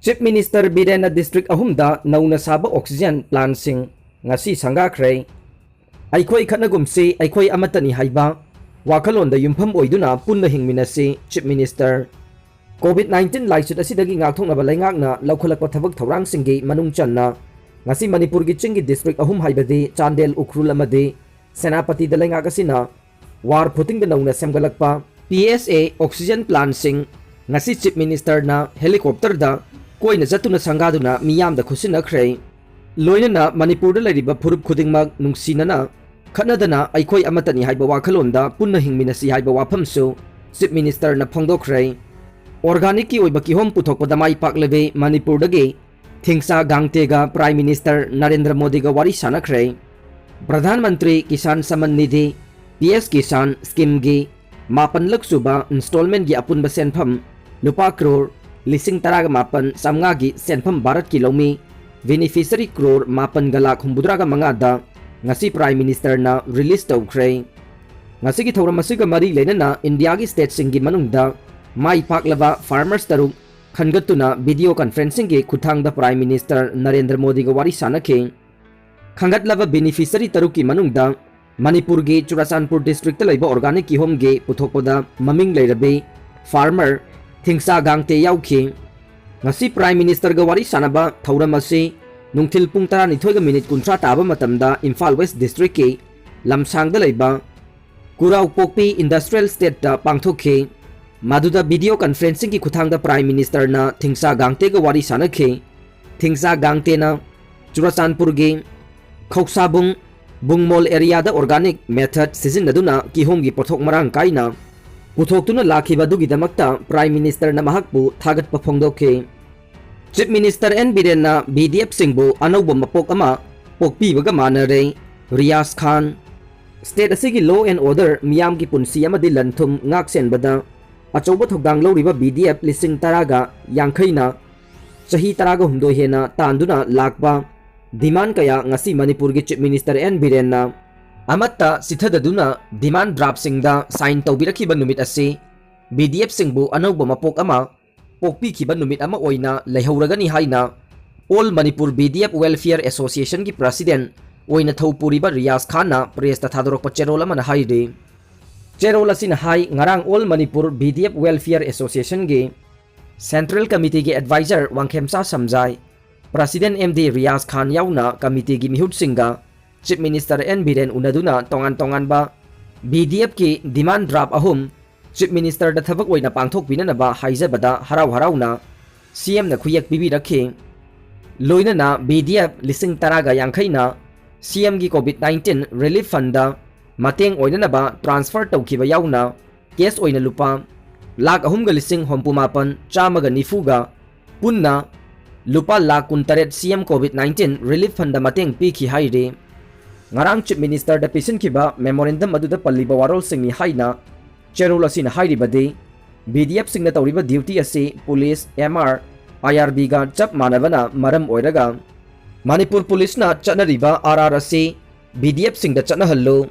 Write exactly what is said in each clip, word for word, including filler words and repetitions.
Chief Minister ꯕꯤꯔꯦꯟꯅ district ꯑꯍꯨꯝꯗ ꯅꯧꯅ ꯁꯥꯕ oxygen plantꯁꯤꯡ ꯉꯁꯤ ꯁꯪꯒꯥꯈ꯭ꯔꯦ꯫ ꯑꯩꯈꯣꯏ ꯈꯠꯅꯒꯨꯝꯁꯤ, ꯑꯩꯈꯣꯏ ꯑꯃꯠꯇꯅꯤ ꯍꯥꯏꯕ ꯋꯥꯈꯜꯂꯣꯟꯗ ꯌꯨꯝꯐꯝ ꯑꯣꯏꯗꯨꯅ ꯄꯨꯟꯅ ꯍꯤꯡꯃꯤꯟꯅꯁꯤ꯫ Chief Minister, COVID nineteen ꯂꯥꯏꯆꯠ ꯑꯁꯤꯗꯒꯤ ꯉꯥꯛꯊꯣꯛꯅꯕ ꯂꯩꯉꯥꯛꯅ ꯂꯧꯈꯠꯂꯛꯄ ꯊꯕꯛ ꯊꯧꯔꯥꯡꯁꯤꯡꯒꯤ ꯃꯅꯨꯡ ꯆꯟꯅ ꯉꯁꯤ ꯃꯅꯤꯄꯨꯔꯒꯤ ꯆꯤꯡꯒꯤ district ꯑꯍꯨꯝ ꯍꯥꯏꯕꯗꯤ ꯆꯥꯟꯗꯦꯜ, ꯎꯈ꯭ꯔꯨꯜ ꯑꯃꯗꯤ ꯁꯦꯅꯥꯄꯇꯤꯗ ꯂꯩꯉꯥꯛ ꯑꯁꯤꯅ ꯋꯥꯔ ꯐꯨꯇꯤꯡꯗ ꯅꯧꯅ ꯁꯦꯝꯒꯠꯂꯛꯄ P S A oxygen plantꯁꯤꯡ ꯉꯁꯤ Chief Ministerꯅ helicopterꯗ ꯀꯣꯏꯅ ꯆꯠꯇꯨꯅ ꯁꯪꯒꯥꯗꯨꯅ ꯃꯤꯌꯥꯝꯗ ꯈꯨꯠꯁꯤꯟꯅꯈ꯭ꯔꯦ꯫ ꯂꯣꯏꯅꯅ ꯃꯅꯤꯄꯨꯔꯗ ꯂꯩꯔꯤꯕ ꯐꯨꯔꯨꯞ ꯈꯨꯗꯤꯡꯃꯛ ꯅꯨꯡꯁꯤꯅꯅ ꯈꯠꯅꯗꯅ ꯑꯩꯈꯣꯏ ꯑꯃꯠꯇꯅꯤ ꯍꯥꯏꯕ ꯋꯥꯈꯜꯂꯣꯟꯗ ꯄꯨꯟꯅ ꯍꯤꯡꯃꯤꯟꯅꯁꯤ ꯍꯥꯏꯕ ꯋꯥꯐꯝꯁꯨ Chief Ministerꯅ ꯐꯣꯡꯗꯣꯛꯈ꯭ꯔꯦ꯫ Organicꯀꯤ ꯑꯣꯏꯕ ꯀꯤꯍꯣꯝ ꯄꯨꯊꯣꯛꯄꯗ ꯃꯥꯏ ꯄꯥꯛꯂꯕꯤ ꯃꯅꯤꯄꯨꯔꯗꯒꯤ ꯊꯤꯡꯁꯥ ꯒꯥꯡꯇꯦꯒ Prime Minister ꯅꯔꯦꯟꯗ꯭ꯔ ꯃꯣꯗꯤꯒ ꯋꯥꯔꯤ ꯁꯥꯟꯅꯈ꯭ꯔꯦ꯫ Pradhan Mantri Kisan ꯁꯃꯟ Nidhi, P S Kisan schemeꯒꯤ ꯃꯥꯄꯟꯂꯛ ꯁꯨꯕ installmentꯀꯤ ꯑꯄꯨꯟꯕ ꯁꯦꯟꯐꯝ ꯂꯨꯄꯥ ꯀ꯭ꯔꯣꯔ ꯂꯤꯁꯤꯡ ꯇꯔꯥꯒ ꯃꯥꯄꯟ ꯆꯥꯝꯃꯉꯥꯒꯤ ꯁꯦꯟꯐꯝ ꯚꯥꯔꯠꯀꯤ ꯂꯧꯃꯤ beneficiary ꯀ꯭ꯔꯣꯔ ꯃꯥꯄꯟꯒ ꯂꯥꯈ ꯍꯨꯝꯐꯨꯇꯔꯥꯒ ꯃꯉꯥꯗ ꯉꯁꯤ Prime Ministerꯅ release ꯇꯧꯈ꯭ꯔꯦ꯫ ꯉꯁꯤꯒꯤ ꯊꯧꯔꯝ ꯑꯁꯤꯒ ꯃꯔꯤ ꯂꯩꯅꯅ ꯏꯟꯗꯤꯌꯥꯒꯤ stateꯁꯤꯡꯒꯤ ꯃꯅꯨꯡꯗ ꯃꯥꯏ ꯄꯥꯛꯂꯕ farmers ꯇꯔꯨꯛ ꯈꯟꯒꯠꯇꯨꯅ video conferencingꯒꯤ ꯈꯨꯠꯊꯥꯡꯗ Prime Minister ꯅꯔꯦꯟꯗ꯭ꯔ ꯃꯣꯗꯤꯒ ꯋꯥꯔꯤ ꯁꯥꯟꯅꯈꯤ꯫ ꯈꯟꯒꯠꯂꯕ beneficiary ꯇꯔꯨꯛꯀꯤ ꯃꯅꯨꯡꯗ ꯃꯅꯤꯄꯨꯔꯒꯤ ꯆꯨꯔꯥꯆꯥꯟꯄꯨꯔ districtꯇ ꯂꯩꯕ organic ꯀꯤꯍꯣꯝꯒꯤ ꯄꯨꯊꯣꯛꯄꯗ ꯃꯃꯤꯡ ꯂꯩꯔꯕꯤ farmer ꯊꯤꯡꯁꯥ ꯒꯥꯡꯇꯦ ꯌꯥꯎꯈꯤ꯫ ꯉꯁꯤ Prime Ministerꯒ ꯋꯥꯔꯤ ꯁꯥꯟꯅꯕ ꯊꯧꯔꯝ ꯑꯁꯤ ꯅꯨꯡꯊꯤꯜ ꯄꯨꯡ ꯇꯔꯥꯅꯤꯊꯣꯏꯒ ꯃꯤꯅꯤꯠ ꯀꯨꯟꯊ꯭ꯔꯥ ꯇꯥꯕ ꯃꯇꯝꯗ ꯏꯝꯐꯥꯜ West districtꯀꯤ ꯂꯝꯁꯥꯡꯗ ꯂꯩꯕ ꯀꯨꯔꯥꯎꯄꯣꯛꯄꯤ Industrial Estateꯇ ꯄꯥꯡꯊꯣꯛꯈꯤ꯫ ꯃꯗꯨꯗ video conferencingꯒꯤ ꯈꯨꯠꯊꯥꯡꯗ Prime Ministerꯅ ꯊꯤꯡꯁꯥ ꯒꯥꯡꯇꯦꯒ ꯋꯥꯔꯤ ꯁꯥꯟꯅꯈꯤ꯫ ꯊꯤꯡꯁꯥ ꯒꯥꯡꯇꯦꯅ ꯆꯨꯔꯥꯆꯥꯟꯄꯨꯔꯒꯤ ꯈꯧꯁꯥꯕꯨꯡ ꯕꯨꯡꯃꯣꯜ areaꯗ organic method ꯁꯤꯖꯤꯟꯅꯗꯨꯅ ꯀꯤꯍꯣꯝꯒꯤ ꯄꯣꯠꯊꯣꯛ ꯃꯔꯥꯡ ꯀꯥꯏꯅ ꯄꯨꯊꯣꯛꯇꯨꯅ ꯂꯥꯛꯈꯤꯕ ꯑꯗꯨꯒꯤꯗꯃꯛꯇ Prime Ministerꯅ ꯃꯍꯥꯛꯄꯨ ꯊꯥꯒꯠꯄ ꯐꯣꯡꯗꯣꯛꯈꯤ꯫ Chief Minister N ꯕꯤꯔꯦꯟꯅ VDFꯁꯤꯡꯕꯨ ꯑꯅꯧꯕ ꯃꯄꯣꯛ ꯑꯃ ꯄꯣꯛꯄꯤꯕꯒ ꯃꯥꯟꯅꯔꯦ꯫ ꯔꯤꯌꯥꯖ ꯈꯥꯟ꯫ State ꯑꯁꯤꯒꯤ law and order, ꯃꯤꯌꯥꯝꯒꯤ ꯄꯨꯟꯁꯤ ꯑꯃꯗꯤ ꯂꯟ-ꯊꯨꯝ ꯉꯥꯛ-ꯁꯦꯟꯕꯗ ꯑꯆꯧꯕ ꯊꯧꯗꯥꯡ ꯂꯧꯔꯤꯕ VDF ꯂꯤꯁꯤꯡ ꯇꯔꯥꯒ ꯌꯥꯡꯈꯩꯅ ꯆꯍꯤ ꯇꯔꯥꯒ ꯍꯨꯝꯗꯣꯏ ꯍꯦꯟꯅ ꯇꯥꯟꯗꯨꯅ ꯂꯥꯛꯄ demand ꯀꯌꯥ ꯉꯁꯤ ꯃꯅꯤꯄꯨꯔꯒꯤ Chief Minister N ꯕꯤꯔꯦꯟꯅ ꯑꯃꯠꯇ ꯆꯤꯊꯗꯗꯨꯅ demand draftꯁꯤꯡꯗ sign ꯇꯧꯕꯤꯔꯛꯈꯤꯕ ꯅꯨꯃꯤꯠ ꯑꯁꯤ VDFꯁꯤꯡꯕꯨ ꯑꯅꯧꯕ ꯃꯄꯣꯛ ꯑꯃ ꯄꯣꯛꯄꯤꯈꯤꯕ ꯅꯨꯃꯤꯠ ꯑꯃ ꯑꯣꯏꯅ ꯂꯩꯍꯧꯔꯒꯅꯤ ꯍꯥꯏꯅ All Manipur B D F Welfare Associationꯒꯤ president ꯑꯣꯏꯅ ꯊꯧ ꯄꯨꯔꯤꯕ ꯔꯤꯌꯥꯖ ꯈꯥꯟꯅ pressꯇ ꯊꯥꯗꯣꯔꯛꯄ ꯆꯦꯔꯣꯜ ꯑꯃꯅ ꯍꯥꯏꯔꯤ꯫ ꯆꯦꯔꯣꯜ ꯑꯁꯤꯅ ꯍꯥꯏ, ꯉꯔꯥꯡ All Manipur B D F Welfare Associationꯒꯤ Central Committeeꯒꯤ advisor Wangkhemcha ꯁꯝꯖꯥꯏ, president M D Riyaz ꯈꯥꯟ ꯌꯥꯎꯅ committeeꯒꯤ ꯃꯤꯍꯨꯠꯁꯤꯡꯒ Chief Minister N ꯕꯤꯔꯦꯟ ꯎꯅꯗꯨꯅ ꯇꯣꯉꯥꯟ ꯇꯣꯉꯥꯟꯕ B D Fꯀꯤ demand draft ꯑꯍꯨꯝ Chief Ministerꯗ ꯊꯕꯛ ꯑꯣꯏꯅ ꯄꯥꯡꯊꯣꯛꯄꯤꯅꯅꯕ ꯍꯥꯏꯖꯕꯗ ꯍꯔꯥꯎ ꯍꯔꯥꯎꯅ CMꯅ ꯈꯨꯌꯦꯛ ꯄꯤꯕꯤꯔꯛꯈꯤ꯫ ꯂꯣꯏꯅꯅ B D F ꯂꯤꯁꯤꯡ ꯇꯔꯥꯒ ꯌꯥꯡꯈꯩꯅ CMꯒꯤ COVID nineteen relief fundꯗ ꯃꯇꯦꯡ ꯑꯣꯏꯅꯅꯕ transfer ꯇꯧꯈꯤꯕ ꯌꯥꯎꯅ cash ꯑꯣꯏꯅ ꯂꯨꯄꯥ ꯂꯥꯈ ꯑꯍꯨꯝꯒ ꯂꯤꯁꯤꯡ ꯍꯨꯝꯐꯨ ꯃꯥꯄꯟ ꯆꯥꯝꯃꯒ ꯅꯤꯐꯨꯒ ꯄꯨꯟꯅ ꯂꯨꯄꯥ ꯂꯥꯈ ꯀꯨꯟꯇꯔꯦꯠ CM COVID nineteen relief fundꯗ ꯃꯇꯦꯡ ꯄꯤꯈꯤ ꯍꯥꯏꯔꯤ꯫ ꯉꯔꯥꯡ Chief Ministerꯗ ꯄꯤꯁꯤꯟꯈꯤꯕ memorandum ꯑꯗꯨꯗ ꯄꯜꯂꯤꯕ ꯋꯥꯔꯣꯜꯁꯤꯡꯅꯤ ꯍꯥꯏꯅ ꯆꯦꯔꯣꯜ ꯑꯁꯤꯅ ꯍꯥꯏꯔꯤꯕꯗꯤ, B D Fꯁꯤꯡꯅ ꯇꯧꯔꯤꯕ duty ꯑꯁꯤ police, M R, I R Bꯒ ꯆꯞ ꯃꯥꯟꯅꯕꯅ ꯃꯔꯝ ꯑꯣꯏꯔꯒ ꯃꯅꯤꯄꯨꯔ policeꯅ ꯆꯠꯅꯔꯤꯕ R R ꯑꯁꯤ B D Fꯁꯤꯡꯗ ꯆꯠꯅꯍꯜꯂꯨ꯫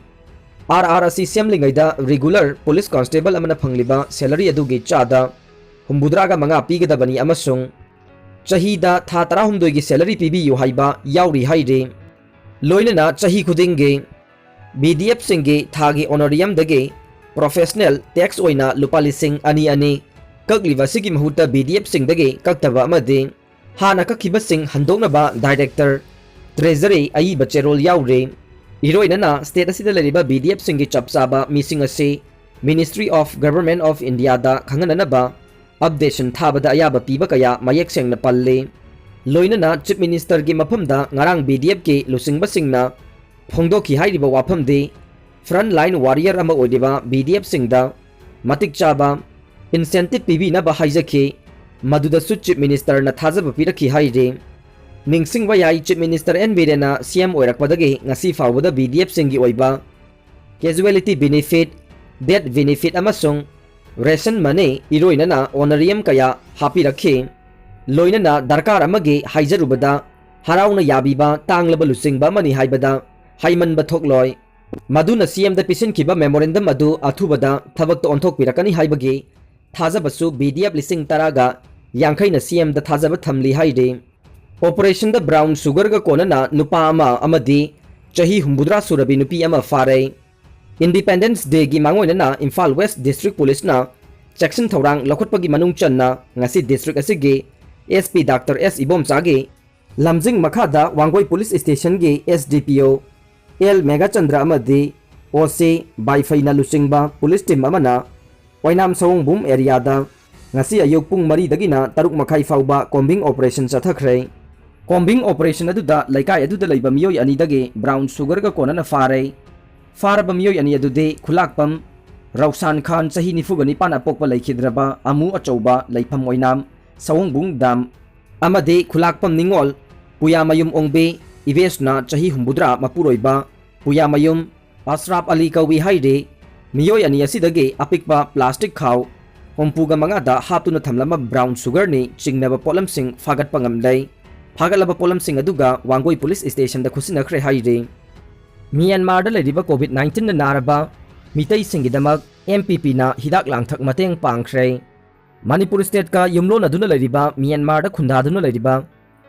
R R ꯑꯁꯤ ꯁꯦꯝꯂꯤꯉꯩꯗ regular police constable ꯑꯃꯅ ꯐꯪꯂꯤꯕ salary ꯑꯗꯨꯒꯤ ꯆꯥꯗ ꯍꯨꯝꯐꯨꯇꯔꯥꯒ ꯃꯉꯥ ꯄꯤꯒꯗꯕꯅꯤ ꯑꯃꯁꯨꯡ ꯆꯍꯤꯗ ꯊꯥ ꯇꯔꯥꯍꯨꯝꯗꯣꯏꯒꯤ salary ꯄꯤꯕꯤꯌꯨ ꯍꯥꯏꯕ ꯌꯥꯎꯔꯤ ꯍꯥꯏꯔꯤ꯫ ꯂꯣꯏꯅꯅ ꯆꯍꯤ ꯈꯨꯗꯤꯡꯒꯤ B D Fꯁꯤꯡꯒꯤ ꯊꯥꯒꯤ honorariumꯗꯒꯤ professional tax ꯑꯣꯏꯅ ꯂꯨꯄꯥ ꯂꯤꯁꯤꯡ ꯑꯅꯤ ꯑꯅꯤ ꯀꯛꯂꯤꯕ ꯑꯁꯤꯒꯤ ꯃꯍꯨꯠꯇ B D Fꯁꯤꯡꯗꯒꯤ ꯀꯛꯇꯕ ꯑꯃꯗꯤ ꯍꯥꯟꯅ ꯀꯛꯈꯤꯕꯁꯤꯡ ꯍꯟꯗꯣꯛꯅꯕ Director Treasury ꯑꯏꯕ ꯆꯦꯔꯣꯜ ꯌꯥꯎꯔꯤ꯫ ꯏꯔꯣꯏꯅꯅ state ꯑꯁꯤꯗ ꯂꯩꯔꯤꯕ B D Fꯁꯤꯡꯒꯤ ꯆꯞ ꯆꯥꯕ ꯃꯤꯁꯤꯡ ꯑꯁꯤ Ministry of Government of Indiaꯗ ꯈꯪꯍꯟꯅꯅꯕ updation ꯊꯥꯕꯗ ꯑꯌꯥꯕ ꯄꯤꯕ ꯀꯌꯥ ꯃꯌꯦꯛ ꯁꯦꯡꯅ ꯄꯜꯂꯤ꯫ ꯂꯣꯏꯅꯅ Chief Ministerꯒꯤ ꯃꯐꯝꯗ ꯉꯔꯥꯡ B D Fꯀꯤ ꯂꯨꯆꯤꯡꯕꯁꯤꯡꯅ ꯐꯣꯡꯗꯣꯛꯈꯤ ꯍꯥꯏꯔꯤꯕ ꯋꯥꯐꯝꯗꯤ front line warrior ꯑꯃ ꯑꯣꯏꯔꯤꯕ B D Fꯁꯤꯡꯗ ꯃꯇꯤꯛ ꯆꯥꯕ incentive ꯄꯤꯕꯤꯅꯕ ꯍꯥꯏꯖꯈꯤ꯫ ꯃꯗꯨꯗꯁꯨ Chief Ministerꯅ ꯊꯥꯖꯕ ꯄꯤꯔꯛꯈꯤ ꯍꯥꯏꯔꯤ꯫ ꯅꯤꯡꯁꯤꯡꯕ ꯌꯥꯏ, Chief Minister N ꯕꯤꯔꯦꯟꯅ CM ꯑꯣꯏꯔꯛꯄꯗꯒꯤ ꯉꯁꯤ ꯐꯥꯎꯕꯗ B D Fꯁꯤꯡꯒꯤ ꯑꯣꯏꯕ casualty benefit, death benefit ꯑꯃꯁꯨꯡ ration money ꯏꯔꯣꯏꯅꯅ honorarium ꯀꯌꯥ ꯍꯥꯞꯄꯤꯔꯛꯈꯤ꯫ ꯂꯣꯏꯅꯅ ꯗꯔꯀꯥꯔ ꯑꯃꯒꯤ ꯍꯥꯏꯖꯔꯨꯕꯗ ꯍꯔꯥꯎꯅ ꯌꯥꯕꯤꯕ ꯇꯥꯡꯂꯕ ꯂꯨꯆꯤꯡꯕ ꯑꯃꯅꯤ ꯍꯥꯏꯕꯗ ꯍꯥꯏꯃꯟꯕ ꯊꯣꯛꯂꯣꯏ꯫ ꯃꯗꯨꯅ CMꯗ ꯄꯤꯁꯤꯟꯈꯤꯕ memorandum ꯑꯗꯨ ꯑꯊꯨꯕꯗ ꯊꯕꯛꯇ ꯑꯣꯟꯊꯣꯛꯄꯤꯔꯛꯀꯅꯤ ꯍꯥꯏꯕꯒꯤ ꯊꯥꯖꯕꯁꯨ ꯕꯤ ꯗꯤ ꯑꯦꯐ ꯂꯤꯁꯤꯡ ꯇꯔꯥꯒ ꯌꯥꯡꯈꯩꯅ ꯁꯤ ꯑꯦꯝꯗ ꯊꯥꯖꯕ ꯊꯝꯂꯤ ꯍꯥꯏꯔꯤ꯫ ꯑꯣꯄꯔꯦꯁꯟꯗ ꯕ꯭ꯔꯥꯎꯟ ꯁꯨꯒꯔꯒ ꯀꯣꯟꯅꯅ ꯅꯨꯄꯥ ꯑꯃ ꯑꯃꯗꯤ ꯆꯍꯤ ꯍꯨꯝꯐꯨꯇꯔꯥ ꯁꯨꯔꯕꯤ ꯅꯨꯄꯤ ꯑꯃ ꯐꯥꯔꯦ꯫ ꯏꯟꯗꯤꯄꯦꯟꯗꯦꯟꯁ ꯗꯦꯒꯤ ꯃꯥꯡꯑꯣꯏꯅꯅ ꯏꯝꯐꯥꯜ ꯋꯦꯁ ꯗꯤꯁꯇ꯭ꯔꯤꯛ ꯄꯨꯂꯤꯁꯅ ꯆꯦꯛꯁꯤꯟ ꯊꯧꯔꯥꯡ ꯂꯧꯈꯠꯄꯒꯤ ꯃꯅꯨꯡ ꯆꯟꯅ ꯉꯁꯤ ꯗꯤꯁꯇ꯭ꯔꯤꯛ ꯑꯁꯤꯒꯤ ꯑꯦꯁ ꯄꯤ ꯗꯥꯛꯇꯔ ꯑꯦꯁ ꯏꯕꯣꯝꯆꯥꯒꯤ ꯂꯝꯖꯤꯡ ꯃꯈꯥꯗ ꯋꯥꯡꯒꯣꯏ ꯄꯨꯂꯤꯁ ꯁ꯭ꯇꯦꯁꯟꯒꯤ ꯑꯦꯁ ꯗꯤ ꯄꯤ ꯑꯣ ꯑꯦꯜ ꯃꯦꯘꯆꯟꯗ꯭ꯔ ꯑꯃꯗꯤ ꯑꯣ ꯁꯤ ꯕꯥꯏꯐꯩꯅ ꯂꯨꯆꯤꯡꯕ ꯄꯨꯂꯤꯁ ꯇꯤꯝ ꯑꯃꯅ ꯑꯣꯏꯅꯥꯝ ꯁꯑꯣꯡꯕꯨꯡ ꯑꯦꯔꯤꯌꯥꯗ ꯉꯁꯤ ꯑꯌꯨꯛ ꯄꯨꯡ ꯃꯔꯤꯗꯒꯤꯅ ꯇꯔꯨꯛ ꯃꯈꯥꯏ ꯐꯥꯎꯕ ꯀꯣꯝꯕꯤꯡ ꯑꯣꯄꯔꯦꯁꯟ ꯆꯠꯊꯈ꯭ꯔꯦ꯫ ꯀꯣꯝꯕꯤꯡ ꯑꯣꯄꯔꯦꯁꯟ ꯑꯗꯨꯗ ꯂꯩꯀꯥꯏ ꯑꯗꯨꯗ ꯂꯩꯕ ꯃꯤꯑꯣꯏ ꯑꯅꯤꯗꯒꯤ ꯕ꯭ꯔꯥꯎꯟ ꯁꯨꯒꯔꯒ ꯀꯣꯟꯅꯅ ꯐꯥꯔꯦ꯫ ꯐꯥꯔꯕ ꯃꯤꯑꯣꯏ ꯑꯅꯤ ꯑꯗꯨꯗꯤ ꯈꯨꯂꯥꯛꯄꯝ ꯔꯧꯁꯥꯟ ꯈꯥꯟ, ꯆꯍꯤ ꯅꯤꯐꯨꯒ ꯅꯤꯄꯥꯟ, ꯑꯄꯣꯛꯄ ꯂꯩꯈꯤꯗ꯭ꯔꯕ ꯑꯃꯨ ꯑꯆꯧꯕ, ꯂꯩꯐꯝ ꯑꯣꯏꯅꯥꯝ ꯁꯑꯣꯡꯕꯨꯡ ꯗꯥꯝ, ꯑꯃꯗꯤ ꯈꯨꯂꯥꯛꯄꯝ ꯅꯤꯉꯣꯜ ꯄꯨꯌꯥꯃꯌꯨꯝ ꯑꯣꯡꯕꯤ ꯏꯕꯦꯁꯅ ꯆꯍꯤ ꯍꯨꯝꯐꯨꯇꯔꯥ, ꯃꯄꯨꯔꯣꯏꯕ ꯄꯨꯌꯥꯃꯌꯨꯝ ꯑꯁꯔꯥꯞ ꯑꯂꯤ ꯀꯧꯏ ꯍꯥꯏꯔꯤ꯫ ꯃꯤꯑꯣꯏ ꯑꯅꯤ ꯑꯁꯤꯗꯒꯤ ꯑꯄꯤꯛꯄ ꯄ꯭ꯂꯥꯁꯇꯤꯛ ꯈꯥꯎ ꯍꯨꯝꯐꯨꯒ ꯃꯉꯥꯗ ꯍꯥꯞꯇꯨꯅ ꯊꯝꯂꯝꯕ ꯕ꯭ꯔꯥꯎꯟ ꯁꯨꯒꯔꯅꯤ ꯆꯤꯡꯅꯕ ꯄꯣꯠꯂꯝꯁꯤꯡ ꯐꯥꯒꯠꯄ ꯉꯝꯂꯦ꯫ ꯐꯥꯒꯠꯂꯕ ꯄꯣꯠꯂꯝꯁꯤꯡ ꯑꯗꯨꯒ ꯋꯥꯡꯒꯣꯏ ꯄꯨꯂꯤꯁ ꯁ꯭ꯇꯦꯁꯟꯗ ꯈꯨꯠꯁꯤꯟꯅꯈ꯭ꯔꯦ ꯍꯥꯏꯔꯤ꯫ ꯃ꯭ꯌꯥꯟꯃꯥꯔꯗ ꯂꯩꯔꯤꯕ ꯀꯣꯚꯤꯗ ꯅꯥꯏꯟꯇꯤꯟꯅ ꯅꯥꯔꯕ ꯃꯤꯇꯩꯁꯤꯡꯒꯤꯗꯃꯛ ꯑꯦꯝ ꯄꯤ ꯄꯤꯅ ꯍꯤꯗꯥꯛ ꯂꯥꯡꯊꯛ ꯃꯇꯦꯡ ꯄꯥꯡꯈ꯭ꯔꯦ꯫ ꯃꯅꯤꯄꯨꯔ ꯁ꯭ꯇꯦꯠꯀ ꯌꯨꯝꯂꯣꯟꯅꯗꯨꯅ ꯂꯩꯔꯤꯕ, ꯃ꯭ꯌꯥꯟꯃꯥꯔꯗ ꯈꯨꯟꯗꯥꯗꯨꯅ ꯂꯩꯔꯤꯕ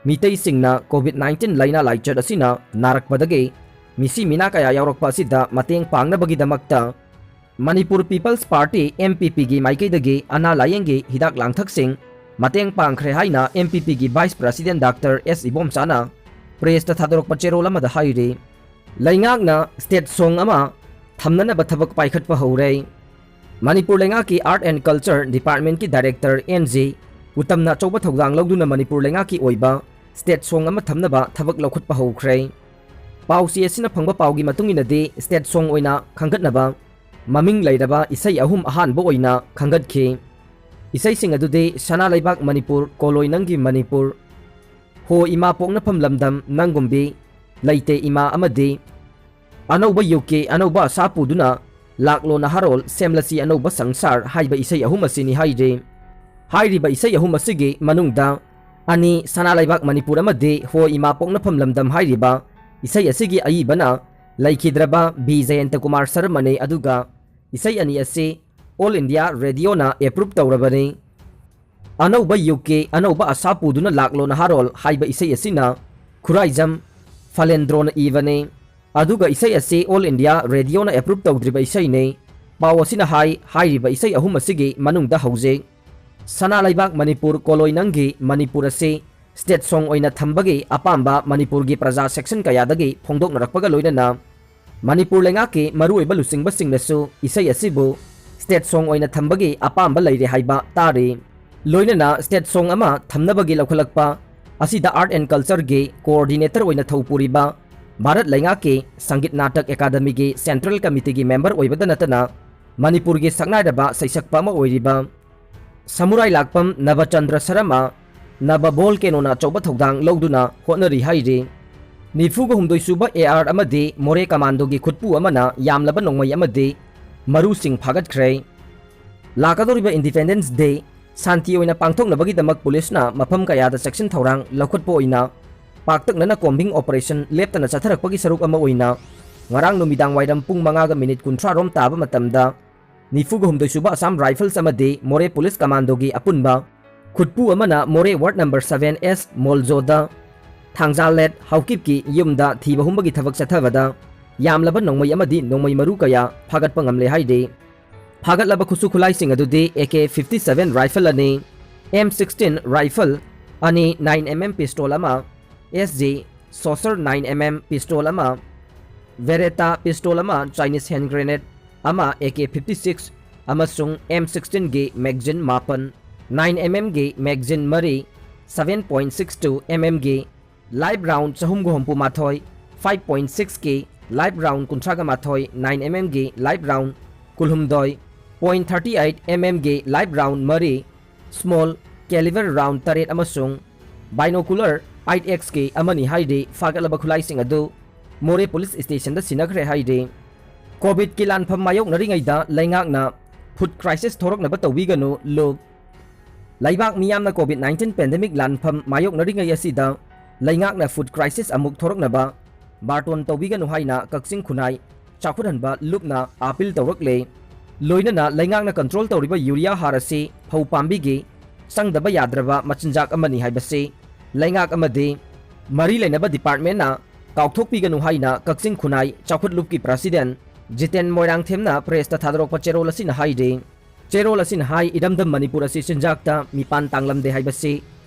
ꯃꯤꯇꯩꯁꯤꯡꯅ ꯀꯣꯚꯤꯗ ꯅꯥꯏꯟꯇꯤꯟ ꯂꯥꯏꯅꯥ ꯂꯥꯏꯆꯠ ꯑꯁꯤꯅ ꯅꯥꯔꯛꯄꯗꯒꯤ ꯃꯤꯁꯤ ꯃꯤꯅꯥ ꯀꯌꯥ ꯌꯥꯎꯔꯛꯄ ꯑꯁꯤꯗ ꯃꯇꯦꯡ ꯄꯥꯡꯅꯕꯒꯤꯗꯃꯛꯇ Manipur people's party, M P ꯄꯤꯒꯤ ꯃꯥꯏꯀꯩꯗꯒꯤ ꯑꯅꯥ ꯂꯥꯌꯦꯡꯒꯤ ꯍꯤꯗꯥꯛ ꯂꯥꯡꯊꯛꯁꯤꯡ ꯃꯇꯦꯡ ꯄꯥꯡꯈ꯭ꯔꯦ ꯍꯥꯏꯅ ꯑꯦꯝ ꯄꯤ ꯄꯤꯒꯤ ꯚꯥꯏꯁ ꯄ꯭ꯔꯦꯁꯤꯗꯦꯟꯠ ꯗꯥꯛꯇꯔ ꯑꯦꯁ ꯏꯕꯣꯝꯆꯥꯅ ꯄ꯭ꯔꯦꯁꯇ ꯊꯥꯗꯣꯔꯛꯄ ꯆꯦꯔꯣꯜ ꯑꯃꯗ ꯍꯥꯏꯔꯤ꯫ ꯂꯩꯉꯥꯛꯅ ꯁ꯭ꯇꯦꯠ ꯁꯣꯡ ꯑꯃ ꯊꯝꯅꯅꯕ ꯊꯕꯛ ꯄꯥꯏꯈꯠꯄ ꯍꯧꯔꯦ꯫ ꯃꯅꯤꯄꯨꯔ ꯂꯩꯉꯥꯛꯀꯤ ꯑꯥꯔꯠ ꯑꯦꯟ ꯀꯜꯆꯔ ꯗꯤꯄꯥꯔꯠꯃꯦꯟꯠꯀꯤ ꯗꯥꯏꯔꯦꯛꯇꯔ ꯑꯦꯟ ꯖꯦ ꯎꯇꯝꯅ ꯑꯆꯧꯕ ꯊꯧꯗꯥꯡ ꯂꯧꯗꯨꯅ ꯃꯅꯤꯄꯨꯔ ꯂꯩꯉꯥꯛꯀꯤ ꯑꯣꯏꯕ ꯁ꯭ꯇꯦꯠ ꯁꯣꯡ ꯑꯃ ꯊꯝꯅꯕ ꯊꯕꯛ ꯂꯧꯈꯠꯄ ꯍꯧꯈ꯭ꯔꯦ꯫ ꯄꯥꯎꯆꯦ ꯑꯁꯤꯅ ꯐꯪꯕ ꯄꯥꯎꯒꯤ ꯃꯇꯨꯡ ꯏꯟꯅꯗꯤ, ꯁ꯭ꯇꯦꯠ ꯁꯣꯡ ꯑꯣꯏꯅ ꯈꯟꯒꯠꯅꯕ ꯃꯃꯤꯡ ꯂꯩꯔꯕ ꯏꯁꯩ ꯑꯍꯨꯝ ꯑꯍꯥꯟꯕ ꯑꯣꯏꯅ ꯈꯟꯒꯠꯈꯤ꯫ ꯏꯁꯩꯁꯤꯡ ꯑꯗꯨꯗꯤ ꯁꯅꯥ ꯂꯩꯕꯥꯛ ꯃꯅꯤꯄꯨꯔ, ꯀꯣꯂꯣꯏ ꯅꯪꯒꯤ ꯃꯅꯤꯄꯨꯔ, ꯍꯣ ꯏꯃꯥ ꯄꯣꯛꯅꯐꯝ ꯂꯝꯗꯝ ꯅꯪꯒꯨꯝꯕꯤ, ꯂꯩꯇꯦ ꯏꯃꯥ ꯑꯃꯗꯤ ꯑꯅꯧꯕ ꯌꯨꯒꯀꯤ ꯑꯅꯧꯕ ꯑꯁꯥ ꯄꯨꯗꯨꯅ ꯂꯥꯛꯂꯣ ꯅꯍꯥꯔꯣꯜ ꯁꯦꯝꯂꯁꯤ ꯑꯅꯧꯕ ꯁꯪꯁꯥꯔ ꯍꯥꯏꯕ ꯏꯁꯩ ꯑꯍꯨꯝ ꯑꯁꯤꯅꯤ ꯍꯥꯏꯔꯤ꯫ ꯍꯥꯏꯔꯤꯕ ꯏꯁꯩ ꯑꯍꯨꯝ ꯑꯁꯤꯒꯤ ꯃꯅꯨꯡꯗ ꯑꯅꯤ ꯁꯅꯥ ꯂꯩꯕꯥꯛ ꯃꯅꯤꯄꯨꯔ ꯑꯃꯗꯤ ꯍꯣ ꯏꯃꯥ ꯄꯣꯛꯅꯐꯝ ꯂꯝꯗꯝ ꯍꯥꯏꯔꯤꯕ ꯏꯁꯩ ꯑꯁꯤꯒꯤ ꯑꯏꯕꯅ ꯂꯩꯈꯤꯗ꯭ꯔꯕ ꯕꯤ ꯖꯌꯟꯇ ꯀꯨꯃꯥꯔ ꯁꯔꯃꯅꯤ, ꯑꯗꯨꯒ ꯏꯁꯩ ꯑꯅꯤ ꯑꯁꯤ All India Radioꯅ approve ꯇꯧꯔꯕꯅꯤ꯫ ꯑꯅꯧꯕ ꯌꯨꯒꯀꯤ ꯑꯅꯧꯕ ꯑꯁꯥ ꯄꯨꯗꯨꯅ ꯂꯥꯛꯂꯣ ꯅꯍꯥꯔꯣꯜ ꯍꯥꯏꯕ ꯏꯁꯩ ꯑꯁꯤꯅ ꯈꯨꯔꯥꯏꯖꯝ ꯐꯂꯦꯟꯗ꯭ꯔꯣꯅ ꯏꯕꯅꯤ꯫ ꯑꯗꯨꯒ ꯏꯁꯩ ꯑꯁꯤ All India Radioꯅ approve ꯇꯧꯗ꯭ꯔꯤꯕ ꯏꯁꯩꯅꯤ꯫ ꯄꯥꯎ ꯑꯁꯤꯅ ꯍꯥꯏ, ꯍꯥꯏꯔꯤꯕ ꯏꯁꯩ ꯑꯍꯨꯝ ꯑꯁꯤꯒꯤ ꯃꯅꯨꯡꯗ ꯍꯧꯖꯤꯛ ꯁꯅꯥ ꯂꯩꯕꯥꯛ ꯃꯅꯤꯄꯨꯔ ꯀꯣꯂꯣꯏ ꯅꯪꯒꯤ ꯃꯅꯤꯄꯨꯔ ꯑꯁꯤ state song ꯑꯣꯏꯅ ꯊꯝꯕꯒꯤ ꯑꯄꯥꯝꯕ ꯃꯅꯤꯄꯨꯔꯒꯤ ꯄ꯭ꯔꯖꯥ section ꯀꯌꯥꯗꯒꯤ ꯐꯣꯡꯗꯣꯛꯅꯔꯛꯄꯒ ꯂꯣꯏꯅꯅ ꯃꯅꯤꯄꯨꯔ ꯂꯩꯉꯥꯛꯀꯤ ꯃꯔꯨꯑꯣꯏꯕ ꯂꯨꯆꯤꯡꯕꯁꯤꯡꯅꯁꯨ ꯏꯁꯩ ꯑꯁꯤꯕꯨ state song ꯑꯣꯏꯅ ꯊꯝꯕꯒꯤ ꯑꯄꯥꯝꯕ ꯂꯩꯔꯦ ꯍꯥꯏꯕ ꯇꯥꯔꯤ꯫ ꯂꯣꯏꯅꯅ state song ꯑꯃ ꯊꯝꯅꯕꯒꯤ ꯂꯧꯈꯠꯂꯛꯄ ꯑꯁꯤꯗ Art and Cultureꯒꯤ coordinator ꯑꯣꯏꯅ ꯊꯧ ꯄꯨꯔꯤꯕ ꯚꯥꯔꯠ ꯂꯩꯉꯥꯛꯀꯤ ꯁꯪꯒꯤꯠ ꯅꯥꯇꯛ ꯑꯦꯀꯥꯗꯃꯤꯒꯤ central committeeꯒꯤ member ꯑꯣꯏꯕꯗ ꯅꯠꯇꯅ ꯃꯅꯤꯄꯨꯔꯒꯤ ꯁꯛꯅꯥꯏꯔꯕ ꯁꯩꯁꯛꯄ ꯑꯃ ꯑꯣꯏꯔꯤꯕ ꯁꯃꯨꯔꯥꯏ ꯂꯥꯛꯄꯝ ꯅꯕꯆꯟꯗ꯭ꯔ ꯁꯔꯃ, ꯅꯕ ꯚꯣꯜꯀꯦꯅꯣꯅ ꯑꯆꯧꯕ ꯊꯧꯗꯥꯡ ꯂꯧꯗꯨꯅ ꯍꯣꯠꯅꯔꯤ ꯍꯥꯏꯔꯤ꯫ ꯅꯤꯐꯨꯒ ꯍꯨꯝꯗꯣꯏ ꯁꯨꯕ AR ꯑꯃꯗꯤ ꯃꯣꯔꯦ ꯀꯃꯥꯟꯗꯣꯒꯤ ꯈꯨꯠꯄꯨ ꯑꯃꯅ ꯌꯥꯝꯂꯕ ꯅꯣꯡꯃꯩ ꯑꯃꯗꯤ ꯃꯔꯨꯁꯤꯡ ꯐꯥꯒꯠꯈ꯭ꯔꯦ꯫ ꯂꯥꯛꯀꯗꯧꯔꯤꯕ Independence Day ꯁꯥꯟꯇꯤ ꯑꯣꯏꯅ ꯄꯥꯡꯊꯣꯛꯅꯕꯒꯤꯗꯃꯛ ꯄꯨꯂꯤꯁꯅ ꯃꯐꯝ ꯀꯌꯥꯗ ꯆꯦꯛꯁꯤꯟ ꯊꯧꯔꯥꯡ ꯂꯧꯈꯠꯄ ꯑꯣꯏꯅ ꯄꯥꯛꯇꯛꯅꯅ combing operation ꯂꯦꯞꯇꯅ ꯆꯠꯊꯔꯛꯄꯒꯤ ꯁꯔꯨꯛ ꯑꯃ ꯑꯣꯏꯅ ꯉꯔꯥꯡ ꯅꯨꯃꯤꯗꯥꯡ ꯋꯥꯏꯔꯝ ꯄꯨꯡ ꯃꯉꯥꯒ minute ꯀꯨꯟꯊ꯭ꯔꯥ ꯔꯣꯝ ꯇꯥꯕ ꯃꯇꯝꯗ ꯅꯤꯐꯨꯒ ꯍꯨꯝꯗꯣꯏ ꯁꯨꯕ Assam Rifles ꯑꯃꯗꯤ ꯃꯣꯔꯦ ꯄꯨꯂꯤꯁ ꯀꯃꯥꯟꯗꯣꯒꯤ ꯑꯄꯨꯟꯕ ꯈꯨꯠꯄꯨ ꯑꯃꯅ ꯃꯣꯔꯦ ward number seven S ꯃꯣꯜꯖꯣꯗ ꯊꯥꯡꯖꯥꯂꯦꯠ ꯍꯥꯎꯀꯤꯞꯀꯤ ꯌꯨꯝꯗ ꯊꯤꯕ ꯍꯨꯝꯕꯒꯤ ꯊꯕꯛ ꯆꯠꯊꯕꯗ ꯌꯥꯝꯂꯕ ꯅꯣꯡꯃꯩ ꯑꯃꯗꯤ ꯅꯣꯡꯃꯩ ꯃꯔꯨ ꯀꯌꯥ ꯐꯥꯒꯠꯄ ꯉꯝꯂꯦ ꯍꯥꯏꯔꯤ꯫ ꯐꯥꯒꯠꯂꯕ ꯈꯨꯠꯁꯨ ꯈꯨꯠꯂꯥꯏꯁꯤꯡ ꯑꯗꯨꯗꯤ AK fifty seven rifle ꯑꯅꯤ, M sixteen rifle ꯑꯅꯤ, nine MM pistol ꯑꯃ, SG Saucer nine MM pistol ꯑꯃ, Beretta pistol ꯑꯃ, Chinese hand grenade ꯑꯃ, AK fifty six ꯑꯃꯁꯨꯡ M sixteen ꯒꯤ magazine ꯃꯥꯄꯟ, nine MM ꯒꯤ magazine ꯃꯔꯤ, seven point six two MM ꯒꯤ live round ꯆꯍꯨꯝꯒ ꯍꯨꯝꯐꯨ ꯃꯥꯊꯣꯏ, five point six ꯀꯤ live round ꯀꯨꯟꯊ꯭ꯔꯥꯒ ꯃꯥꯊꯣꯏ, nine MM ꯒꯤ live round ꯀꯨꯟꯍꯨꯝꯗꯣꯏ, point thirty eight MM ꯒꯤ live round ꯃꯔꯤ, small caliber round ꯇꯔꯦꯠ ꯑꯃꯁꯨꯡ binocular eight X ꯀꯤ ꯑꯃꯅꯤ ꯍꯥꯏꯔꯤ꯫ ꯐꯥꯒꯠꯂꯕ ꯈꯨꯠꯂꯥꯏꯁꯤꯡ ꯑꯗꯨ ꯃꯣꯔꯦ ꯄꯨꯂꯤꯁ ꯁ꯭ꯇꯦꯁꯟꯗ ꯁꯤꯟꯅꯈ꯭ꯔꯦ ꯍꯥꯏꯔꯤ꯫ ꯀꯣꯚꯤꯗꯀꯤ ꯂꯥꯟꯐꯝ ꯃꯥꯌꯣꯛꯅꯔꯤꯉꯩꯗ ꯂꯩꯉꯥꯛꯅ food crisis ꯊꯣꯔꯛꯅꯕ ꯇꯧꯕꯤꯒꯅꯨ, ꯂꯨꯞ꯫ ꯂꯩꯕꯥꯛ ꯃꯤꯌꯥꯝꯅ ꯀꯣꯚꯤꯗ ꯅꯥꯏꯟꯇꯤꯟ ꯄꯦꯟꯗꯦꯃꯤꯛ ꯂꯥꯟꯐꯝ ꯃꯥꯌꯣꯛꯅꯔꯤꯉꯩ ꯑꯁꯤꯗ ꯂꯩꯉꯥꯛꯅ food crisis ꯑꯃꯨꯛ ꯊꯣꯔꯛꯅꯕ ꯕꯥꯔꯇꯣꯟ ꯇꯧꯕꯤꯒꯅꯨ ꯍꯥꯏꯅ ꯀꯛꯆꯤꯡ ꯈꯨꯟꯅꯥꯏ ꯆꯥꯎꯈꯠꯍꯟꯕ ꯂꯨꯞꯅ ꯑꯥꯄꯤꯜ ꯇꯧꯔꯛꯂꯦ꯫ ꯂꯣꯏꯅꯅ ꯂꯩꯉꯥꯛꯅ ꯀꯟꯇ꯭ꯔꯣꯜ ꯇꯧꯔꯤꯕ ꯌꯨꯔꯤꯌꯥ ꯍꯥꯔ ꯑꯁꯤ ꯐꯧ ꯄꯥꯝꯕꯤꯒꯤ ꯆꯪꯗꯕ ꯌꯥꯗ꯭ꯔꯕ ꯃꯆꯤꯟꯖꯥꯛ ꯑꯃꯅꯤ ꯍꯥꯏꯕꯁꯤ ꯂꯩꯉꯥꯛ ꯑꯃꯗꯤ ꯃꯔꯤ ꯂꯩꯅꯕ ꯗꯤꯄꯥꯔꯠꯃꯦꯟꯅ ꯀꯥꯎꯊꯣꯛꯄꯤꯒꯅꯨ ꯍꯥꯏꯅ ꯀꯛꯆꯤꯡ ꯈꯨꯟꯅꯥꯏ ꯆꯥꯎꯈꯠ ꯂꯨꯞꯀꯤ ꯄ꯭ꯔꯁꯤꯗꯦꯟ ꯖꯤꯇꯦꯟ ꯃꯣꯏꯔꯥꯡꯊꯦꯝꯅ ꯄ꯭ꯔꯦꯁꯇ ꯊꯥꯗꯣꯔꯛꯄ ꯆꯦꯔꯣꯜ ꯑꯁꯤꯅ ꯍꯥꯏꯔꯤ꯫ ꯆꯦꯔꯣꯜ ꯑꯁꯤꯅ ꯍꯥꯏ, ꯏꯔꯝꯗꯝ ꯃꯅꯤꯄꯨꯔ ꯑꯁꯤ ꯆꯤꯟꯖꯥꯛꯇ ꯃꯤꯄꯥꯟ ꯇꯥꯡꯂꯝꯗꯦ ꯍꯥꯏꯕꯁꯤ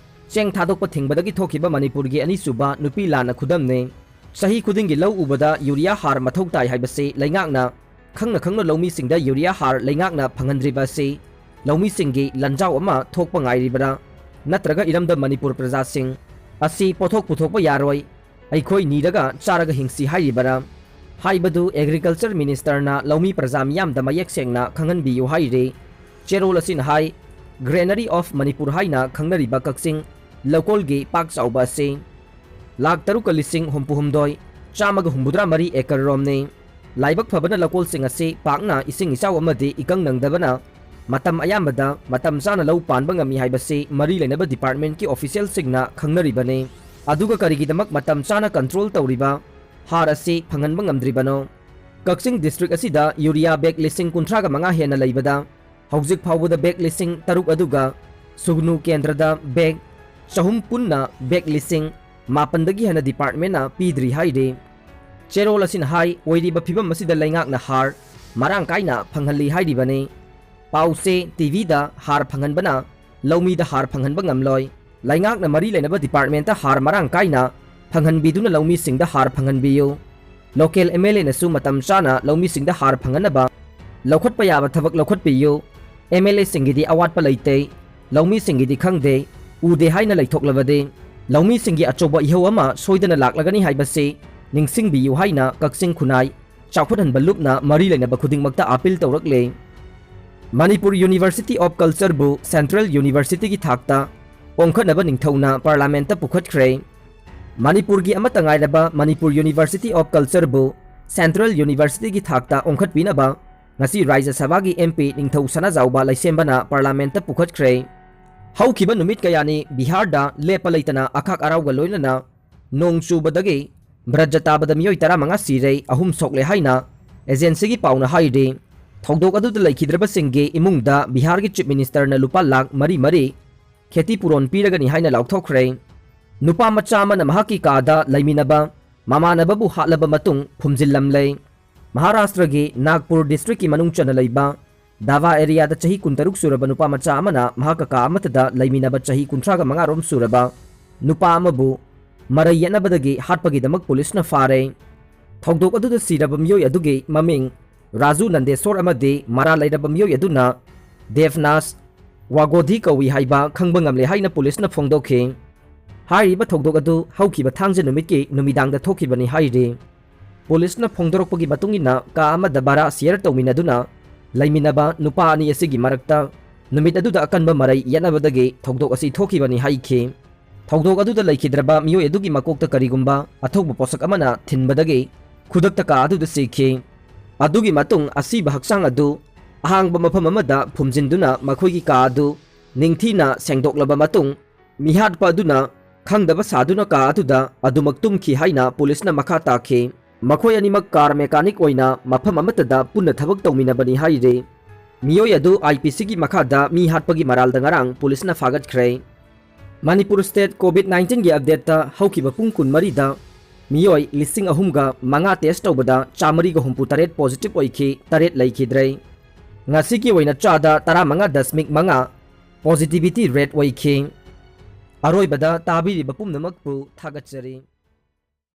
ꯆꯦꯡ ꯊꯥꯗꯣꯛꯄ ꯊꯤꯡꯕꯗꯒꯤ ꯊꯣꯛꯈꯤꯕ ꯃꯅꯤꯄꯨꯔꯒꯤ ꯑꯅꯤꯁꯨꯕ ꯅꯨꯄꯤ ꯂꯥꯟꯅ ꯈꯨꯗꯝꯅꯤ꯫ ꯆꯍꯤ ꯈꯨꯗꯤꯡꯒꯤ ꯂꯧ ꯎꯕꯗ ꯌꯨꯔꯤꯌꯥ ꯍꯥꯔ ꯃꯊꯧ ꯇꯥꯏ ꯍꯥꯏꯕꯁꯤ ꯂꯩꯉꯥꯛꯅ ꯈꯪꯅ ꯈꯪꯅ ꯂꯧꯃꯤꯁꯤꯡꯗ ꯌꯨꯔꯤꯌꯥ ꯍꯥꯔ ꯂꯩꯉꯥꯛꯅ ꯐꯪꯍꯟꯗ꯭ꯔꯤꯕ ꯑꯁꯤ ꯂꯧꯃꯤꯁꯤꯡꯒꯤ ꯂꯥꯟꯖꯥꯎ ꯑꯃ ꯊꯣꯛꯄ ꯉꯥꯏꯔꯤꯕ꯭ꯔꯥ? ꯅꯠꯇ꯭ꯔꯒ ꯏꯔꯝꯗꯝ ꯃꯅꯤꯄꯨꯔ ꯄ꯭ꯔꯖꯥꯁꯤꯡ ꯑꯁꯤ ꯄꯣꯠꯊꯣꯛ ꯄꯨꯊꯣꯛꯄ ꯌꯥꯔꯣꯏ, ꯑꯩꯈꯣꯏ ꯅꯤꯔꯒ ꯆꯥꯔꯒ ꯍꯤꯡꯁꯤ ꯍꯥꯏꯔꯤꯕꯔꯥ ꯍꯥꯏꯕꯗꯨ ꯑꯦꯒ꯭ꯔꯤꯀꯜꯆꯔ ꯃꯤꯅꯤꯁꯇꯔꯅ ꯂꯧꯃꯤ ꯄ꯭ꯔꯖꯥ ꯃꯤꯌꯥꯝꯗ ꯃꯌꯦꯛ ꯁꯦꯡꯅ ꯈꯪꯍꯟꯕꯤꯌꯨ ꯍꯥꯏꯔꯤ꯫ ꯆꯦꯔꯣꯜ ꯑꯁꯤꯅ ꯍꯥꯏ, Granary of Manipur ꯍꯥꯏꯅ ꯈꯪꯅꯔꯤꯕ ꯀꯛꯆꯤꯡ ꯂꯧꯀꯣꯜꯒꯤ ꯄꯥꯛ ꯆꯥꯎꯕ ꯑꯁꯤ ꯂꯥꯈ ꯇꯔꯨꯛꯀ ꯂꯤꯁꯤꯡ ꯍꯨꯝꯐꯨ ꯍꯨꯝꯗꯣꯏ ꯆꯥꯝꯃꯒ ꯍꯨꯝꯐꯨꯇꯔꯥ ꯃꯔꯤ ꯑꯦꯀꯔ ꯔꯣꯝꯅꯤ꯫ ꯂꯥꯏꯕꯛ ꯐꯕꯅ ꯂꯧꯀꯣꯜꯁꯤꯡ ꯑꯁꯤ ꯄꯥꯛꯅ ꯏꯁꯤꯡ ꯏꯆꯥꯎ ꯑꯃꯗꯤ ꯏꯀꯪ ꯅꯪꯗꯕꯅ ꯃꯇꯝ ꯑꯌꯥꯝꯕꯗ ꯃꯇꯝ ꯆꯥꯅ ꯂꯧ ꯄꯥꯟꯕ ꯉꯝꯃꯤ ꯍꯥꯏꯕꯁꯤ ꯃꯔꯤ ꯂꯩꯅꯕ ꯗꯤꯄꯥꯔꯠꯃꯦꯟꯠꯀꯤ ꯑꯣꯐꯤꯁꯤꯌꯦꯜꯁꯤꯡꯅ ꯈꯪꯅꯔꯤꯕꯅꯤ꯫ ꯑꯗꯨꯒ ꯀꯔꯤꯒꯤꯗꯃꯛ ꯃꯇꯝ ꯆꯥꯅ ꯀꯟꯇ꯭ꯔꯣꯜ ꯇꯧꯔꯤꯕ ꯍꯥꯔ ꯑꯁꯤ ꯐꯪꯍꯟꯕ ꯉꯝꯗ꯭ꯔꯤꯕꯅꯣ? ꯀꯛꯆꯤꯡ ꯗꯤꯁꯇ꯭ꯔꯤꯛ ꯑꯁꯤꯗ ꯌꯨꯔꯤꯌꯥ ꯕꯦꯒ ꯂꯤꯁꯤꯡ ꯀꯨꯟꯊ꯭ꯔꯥꯒ ꯃꯉꯥ ꯍꯦꯟꯅ ꯂꯩꯕꯗ ꯍꯧꯖꯤꯛ ꯐꯥꯎꯕꯗ ꯕꯦꯒ ꯂꯤꯁꯤꯡ ꯇꯔꯨꯛ ꯑꯗꯨꯒ ꯁꯨꯒꯅꯨ ꯀꯦꯟꯗ꯭ꯔꯗ ꯕꯦꯒ ꯆꯍꯨꯝ ꯄꯨꯟꯅ ꯕꯦꯒ ꯂꯤꯁꯤꯡ ꯃꯥꯄꯟꯗꯒꯤ ꯍꯦꯟꯅ ꯗꯤꯄꯥꯔꯠꯃꯦꯟꯠꯅ ꯄꯤꯗ꯭ꯔꯤ ꯍꯥꯏꯔꯤ꯫ ꯆꯦꯔꯣꯜ ꯑꯁꯤꯅ ꯍꯥꯏ, ꯑꯣꯏꯔꯤꯕ ꯐꯤꯕꯝ ꯑꯁꯤꯗ ꯂꯩꯉꯥꯛꯅ ꯍꯥꯔ ꯃꯔꯥꯡ ꯀꯥꯏꯅ ꯐꯪꯍꯜꯂꯤ ꯍꯥꯏꯔꯤꯕꯅꯤ꯫ ꯄꯥꯎꯁꯦ ꯇꯤꯚꯤꯗ ꯍꯥꯔ ꯐꯪꯍꯟꯕꯅ ꯂꯧꯃꯤꯗ ꯍꯥꯔ ꯐꯪꯍꯟꯕ ꯉꯝꯂꯣꯏ꯫ ꯂꯩꯉꯥꯛꯅ ꯃꯔꯤ ꯂꯩꯅꯕ ꯗꯤꯄꯥꯔꯠꯃꯦꯟꯠꯇ ꯍꯥꯔ ꯃꯔꯥꯡ ꯀꯥꯏꯅ ꯐꯪꯍꯟꯕꯤꯗꯨꯅ ꯂꯧꯃꯤꯁꯤꯡꯗ ꯍꯥꯔ ꯐꯪꯍꯟꯕꯤꯌꯨ꯫ ꯂꯣꯀꯦꯜ ꯑꯦꯝ ꯑꯦꯜ ꯑꯦꯅꯁꯨ ꯃꯇꯝ ꯆꯥꯅ ꯂꯧꯃꯤꯁꯤꯡꯗ ꯍꯥꯔ ꯐꯪꯍꯟꯅꯕ ꯂꯧꯈꯠꯄ ꯌꯥꯕ ꯊꯕꯛ ꯂꯧꯈꯠꯄꯤꯌꯨ꯫ ꯑꯦꯝ ꯑꯦꯜ ꯑꯦꯁꯤꯡꯒꯤꯗꯤ ꯑꯋꯥꯠꯄ ꯂꯩꯇꯦ, ꯂꯧꯃꯤꯁꯤꯡꯒꯤꯗꯤ ꯈꯪꯗꯦ, ꯎꯗꯦ ꯍꯥꯏꯅ ꯂꯩꯊꯣꯛꯂꯕꯗꯤ ꯂꯧꯃꯤꯁꯤꯡꯒꯤ ꯑꯆꯧꯕ ꯏꯍꯧ ꯑꯃ ꯁꯣꯏꯗꯅ ꯂꯥꯛꯂꯒꯅꯤ ꯍꯥꯏꯕꯁꯤ ꯅꯤꯡꯁꯤꯡꯕꯤꯌꯨ ꯍꯥꯏꯅ ꯀꯛꯆꯤꯡ ꯈꯨꯟꯅꯥꯏ ꯆꯥꯎꯈꯠꯍꯟꯕ ꯂꯨꯞꯅ ꯃꯔꯤ ꯂꯩꯅꯕ ꯈꯨꯗꯤꯡꯃꯛꯇ ꯑꯥꯄꯤꯜ ꯇꯧꯔꯛꯂꯦ꯫ ꯃꯅꯤꯄꯨꯔ ꯌꯨꯅꯤꯚꯔꯁꯤꯇꯤ ꯑꯣꯐ ꯀꯜꯆꯔꯕꯨ ꯁꯦꯟꯇ꯭ꯔꯦꯜ ꯌꯨꯅꯤꯚꯔꯁꯤꯇꯤꯒꯤ ꯊꯥꯛꯇ ꯑꯣꯟꯈꯠꯅꯕ ꯅꯤꯡꯊꯧꯅ ꯄꯥꯔꯂꯥꯃꯦꯟꯠꯇ ꯄꯨꯈꯠꯈ꯭ꯔꯦ꯫ ꯃꯅꯤꯄꯨꯔꯒꯤ ꯑꯃꯠꯇ ꯉꯥꯏꯔꯕ ꯃꯅꯤꯄꯨꯔ ꯌꯨꯅꯤꯚꯔꯁꯤꯇꯤ ꯑꯣꯐ ꯀꯜꯆꯔꯕꯨ ꯁꯦꯟꯇ꯭ꯔꯦꯜ ꯌꯨꯅꯤꯚꯔꯁꯤꯇꯤꯒꯤ ꯊꯥꯛꯇ ꯑꯣꯟꯈꯠꯄꯤꯅꯕ ꯉꯁꯤ ꯔꯥꯖ꯭ꯌ ꯁꯚꯥꯒꯤ ꯑꯦꯝ ꯄꯤ ꯅꯤꯡꯊꯧ ꯁꯅꯥꯖꯥꯎꯕ ꯂꯩꯁꯦꯝꯕꯅ ꯄꯥꯔꯂꯥꯃꯦꯟꯠꯇ ꯄꯨꯈꯠꯈ꯭ꯔꯦ꯫ ꯍꯧꯈꯤꯕ ꯅꯨꯃꯤꯠ ꯀꯌꯥꯅꯤ ꯕꯤꯍꯥꯔꯗ ꯂꯦꯞꯄ ꯂꯩꯇꯅ ꯑꯈꯥꯛ ꯑꯔꯥꯎꯒ ꯂꯣꯏꯅꯅ ꯅꯣꯡ ꯆꯨꯕꯗꯒꯤ ꯕ꯭ꯔꯖ ꯇꯥꯕꯗ ꯃꯤꯑꯣꯏ ꯇꯔꯥꯃꯉꯥ ꯁꯤꯔꯦ, ꯑꯍꯨꯝ ꯁꯣꯛꯂꯦ ꯍꯥꯏꯅ ꯑꯦꯖꯦꯟꯁꯤꯒꯤ ꯄꯥꯎꯅ ꯍꯥꯏꯔꯤ꯫ ꯊꯧꯗꯣꯛ ꯑꯗꯨꯗ ꯂꯩꯈꯤꯗ꯭ꯔꯕꯁꯤꯡꯒꯤ ꯏꯃꯨꯡꯗ ꯕꯤꯍꯥꯔꯒꯤ Chief Ministerꯅ ꯂꯨꯄꯥ ꯂꯥꯈ ꯃꯔꯤ ꯃꯔꯤ ꯈꯦꯇꯤ ꯄꯨꯔꯣꯟ ꯄꯤꯔꯒꯅꯤ ꯍꯥꯏꯅ ꯂꯥꯎꯊꯣꯛꯈ꯭ꯔꯦ꯫ ꯅꯨꯄꯥ ꯃꯆꯥ ꯑꯃꯅ ꯃꯍꯥꯛꯀꯤ ꯀꯥꯗ ꯂꯩꯃꯤꯟꯅꯕ ꯃꯃꯥꯟꯅꯕꯕꯨ ꯍꯥꯠꯂꯕ ꯃꯇꯨꯡ ꯐꯨꯝꯖꯤꯜꯂꯝꯂꯦ꯫ ꯃꯍꯥꯔꯥꯁꯇ꯭ꯔꯒꯤ ꯅꯥꯒꯄꯨꯔ districtꯀꯤ ꯃꯅꯨꯡ ꯆꯟꯅ ꯂꯩꯕ ꯗꯥꯚꯥ areaꯗ ꯆꯍꯤ ꯀꯨꯟꯇꯔꯨꯛ ꯁꯨꯔꯕ ꯅꯨꯄꯥ ꯃꯆꯥ ꯑꯃꯅ ꯃꯍꯥꯛꯀ ꯀꯥ ꯑꯃꯠꯇꯗ ꯂꯩꯃꯤꯟꯅꯕ ꯆꯍꯤ ꯀꯨꯟꯊ꯭ꯔꯥꯒ ꯃꯉꯥ ꯔꯣꯝ ꯁꯨꯔꯕ ꯅꯨꯄꯥ ꯑꯃꯕꯨ ꯃꯔꯩ ꯌꯦꯠꯅꯕꯗꯒꯤ ꯍꯥꯠꯄꯒꯤꯗꯃꯛ ꯄꯨꯂꯤꯁꯅ ꯐꯥꯔꯦ꯫ ꯊꯧꯗꯣꯛ ꯑꯗꯨꯗ ꯁꯤꯔꯕ ꯃꯤꯑꯣꯏ ꯑꯗꯨꯒꯤ ꯃꯃꯤꯡ ꯔꯥꯖꯨ ꯅꯟꯗꯦꯁꯣꯔ ꯑꯃꯗꯤ ꯃꯔꯥꯜ ꯂꯩꯔꯕ ꯃꯤꯑꯣꯏ ꯑꯗꯨꯅ ꯗꯦꯕꯅꯥꯁ ꯋꯥꯒꯣꯙꯤ ꯀꯧꯏ ꯍꯥꯏꯕ ꯈꯪꯕ ꯉꯝꯂꯦ ꯍꯥꯏꯅ ꯄꯨꯂꯤꯁꯅ ꯐꯣꯡꯗꯣꯛꯈꯤ꯫ ꯍꯥꯏꯔꯤꯕ ꯊꯧꯗꯣꯛ ꯑꯗꯨ ꯍꯧꯈꯤꯕ ꯊꯥꯡꯖ ꯅꯨꯃꯤꯠꯀꯤ ꯅꯨꯃꯤꯗꯥꯡꯗ ꯊꯣꯛꯈꯤꯕꯅꯤ ꯍꯥꯏꯔꯤ꯫ ꯄꯨꯂꯤꯁꯅ ꯐꯣꯡꯗꯣꯔꯛꯄꯒꯤ ꯃꯇꯨꯡ ꯏꯟꯅ, ꯀꯥ ꯑꯃꯗ ꯚꯔꯥ share ꯇꯧꯃꯤꯟꯅꯗꯨꯅ ꯂꯩꯃꯤꯟꯅꯕ ꯅꯨꯄꯥ ꯑꯅꯤ ꯑꯁꯤꯒꯤ ꯃꯔꯛꯇ ꯅꯨꯃꯤꯠ ꯑꯗꯨꯗ ꯑꯀꯟꯕ ꯃꯔꯩ ꯌꯦꯠꯅꯕꯗꯒꯤ ꯊꯧꯗꯣꯛ ꯑꯁꯤ ꯊꯣꯛꯈꯤꯕꯅꯤ ꯍꯥꯏꯈꯤ꯫ ꯊꯧꯗꯣꯛ ꯑꯗꯨꯗ ꯂꯩꯈꯤꯗ꯭ꯔꯕ ꯃꯤꯑꯣꯏ ꯑꯗꯨꯒꯤ ꯃꯀꯣꯛꯇ ꯀꯔꯤꯒꯨꯝꯕ ꯑꯊꯧꯕ ꯄꯣꯠꯁꯛ ꯑꯃꯅ ꯊꯤꯟꯕꯗꯒꯤ ꯈꯨꯗꯛꯇ ꯀꯥ ꯑꯗꯨꯗ ꯁꯤꯈꯤ꯫ ꯑꯗꯨꯒꯤ ꯃꯇꯨꯡ ꯑꯁꯤꯕ ꯍꯛꯆꯥꯡ ꯑꯗꯨ ꯑꯍꯥꯡꯕ ꯃꯐꯝ ꯑꯃꯗ ꯐꯨꯝꯖꯤꯟꯗꯨꯅ ꯃꯈꯣꯏꯒꯤ ꯀꯥ ꯑꯗꯨ ꯅꯤꯡꯊꯤꯅ ꯁꯦꯡꯗꯣꯛꯂꯕ ꯃꯇꯨꯡ, ꯃꯤꯍꯥꯠꯄ ꯑꯗꯨꯅ ꯈꯪꯗꯕ ꯁꯥꯗꯨꯅ ꯀꯥ ꯑꯗꯨꯗ ꯑꯗꯨꯃꯛ ꯇꯨꯝꯈꯤ ꯍꯥꯏꯅ ꯄꯨꯂꯤꯁꯅ ꯃꯈꯥ ꯇꯥꯈꯤ꯫ ꯃꯈꯣꯏ ꯑꯅꯤꯃꯛ car mechanic ꯑꯣꯏꯅ ꯃꯐꯝ ꯑꯃꯠꯇꯗ ꯄꯨꯟꯅ ꯊꯕꯛ ꯇꯧꯃꯤꯟꯅꯕꯅꯤ ꯍꯥꯏꯔꯤ꯫ ꯃꯤꯑꯣꯏ ꯑꯗꯨ IPCꯒꯤ ꯃꯈꯥꯗ ꯃꯤ ꯍꯥꯠꯄꯒꯤ ꯃꯔꯥꯜꯗ ꯉꯔꯥꯡ ꯄꯨꯂꯤꯁꯅ ꯐꯥꯒꯠꯈ꯭ꯔꯦ꯫ ꯃꯅꯤꯄꯨꯔ state COVID nineteenꯒꯤ updateꯇ ꯍꯧꯈꯤꯕ ꯄꯨꯡ ꯀꯨꯟꯃꯔꯤꯗ ꯃꯤꯑꯣꯏ ꯂꯤꯁꯤꯡ ꯑꯍꯨꯝꯒ ꯃꯉꯥ test ꯇꯧꯕꯗ ꯆꯥꯃꯔꯤꯒ ꯍꯨꯝꯐꯨ ꯇꯔꯦꯠ positive ꯑꯣꯏꯈꯤ, ꯇꯔꯦꯠ ꯂꯩꯈꯤꯗ꯭ꯔꯦ꯫ ꯉꯁꯤꯒꯤ ꯑꯣꯏꯅ ꯆꯥꯗ ꯇꯔꯥꯃꯉꯥ ꯗꯁꯃꯤꯛ ꯃꯉꯥ positivity rate ꯑꯣꯏꯈꯤ꯫ ꯑꯔꯣꯏꯕꯗ ꯇꯥꯕꯤꯔꯤꯕ ꯄꯨꯝꯅꯃꯛꯄꯨ ꯊꯥꯒꯠꯆꯔꯤ꯫